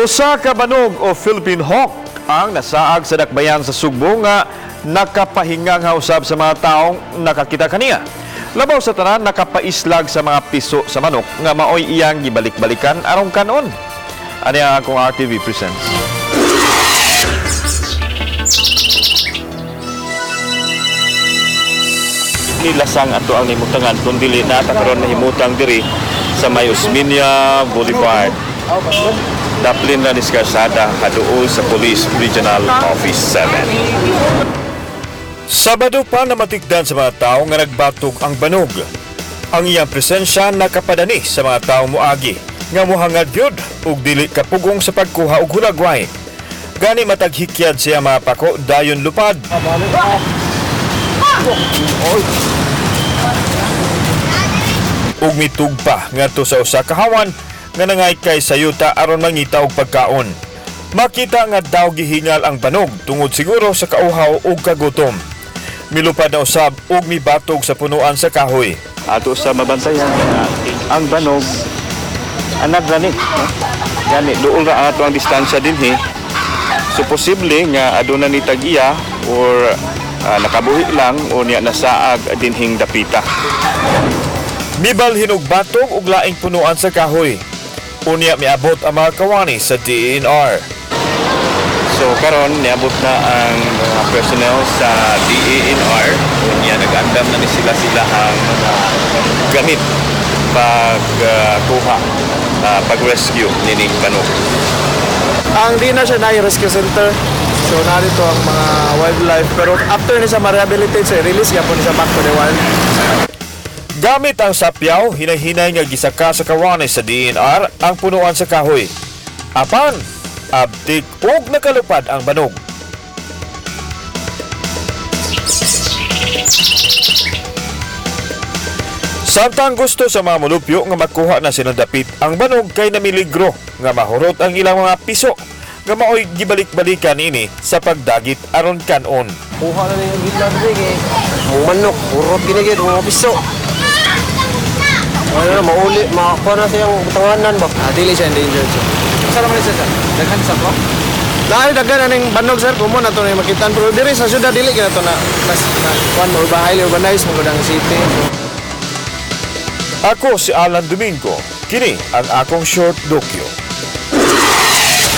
Usa ka banog o Philippine Hawk ang nasaag sa dakbayan sa Sugbo nga nakapahingang usab sa mga taong nakakita kaniya. Labaw sa tanan, nakapaislag sa mga piso sa manok nga maoy iyang gibalik-balikan aron kanon. Ani ang akong RTV presents. Nilasang ato ang nimutangan kung dili na ta karon nahimutang diri sa may Osmeña Boulevard. Daplin na Discarsada, haduol sa Police Regional Office 7. Sabado pa namatikdan sa mga tao nga nagbatog ang banog. Ang iyang presensya nakapadani sa mga tao moagi nga muhangad gyud ug dili kapugong sa pagkuha og hulagway. Gani matag hikyad siya mga pako dayon lupad. Ug mitugpa ngadto sa usa ka hawan nga nangaykay sa yuta aron mangita og pagkaon. Makita nga daw gihingal ang banog tungod siguro sa kauhaw ug kagutom. Milupad na usab ug mibatog sa punuan sa kahoy. Ato sa mabantayan nga ang banog anad ra ni. No? Gani duol ra ang ato ang distansya dinhi. So posible nga aduna ni tag-iya or nakabuhi lang o niya nasaag dinhing dapita. Mibalhin og batog ug laing punuan sa kahoy. Unya miabot ang mga kawani sa DENR. So karon niabot na ang mga personnel sa DENR. Unya nag-andam na ni sila sila ang mga gamit pag kuha, pag-rescue nining banog. Ang di na siya na rescue center. So narito ang mga wildlife pero after ni siya ma-rehabilitate, so release gyapon ni siya back to the wild. Gamit ang sapyaw, hinay-hinay nga gisaka sa kawani sa DNR ang punuan sa kahoy. Apan, abtik og nakalupad ang banog. Samtang gusto sa mga mulupyo nga makuha na silang dapit ang banog kay namiligro nga mahurot ang ilang mga piso nga maoy gibalik-balikan ini sa pagdagit aron kanon. Kuha na yung gitna diri kay ang manok, urot gini gid, mga piso. Ano na, mauli, makakuha na siyang butanganan ba? Ah, dili siya endangered, sir. Sa naman siya, sir? Daghan sa ko? Naay daghan aning banog, sir, kumo na to na makitan pero diri sa syudad dili kay na to na mas na kuan mo ba highly urbanized mo gud ang city. So, Ako si Alan Domingo. Kini ang akong short dokyo.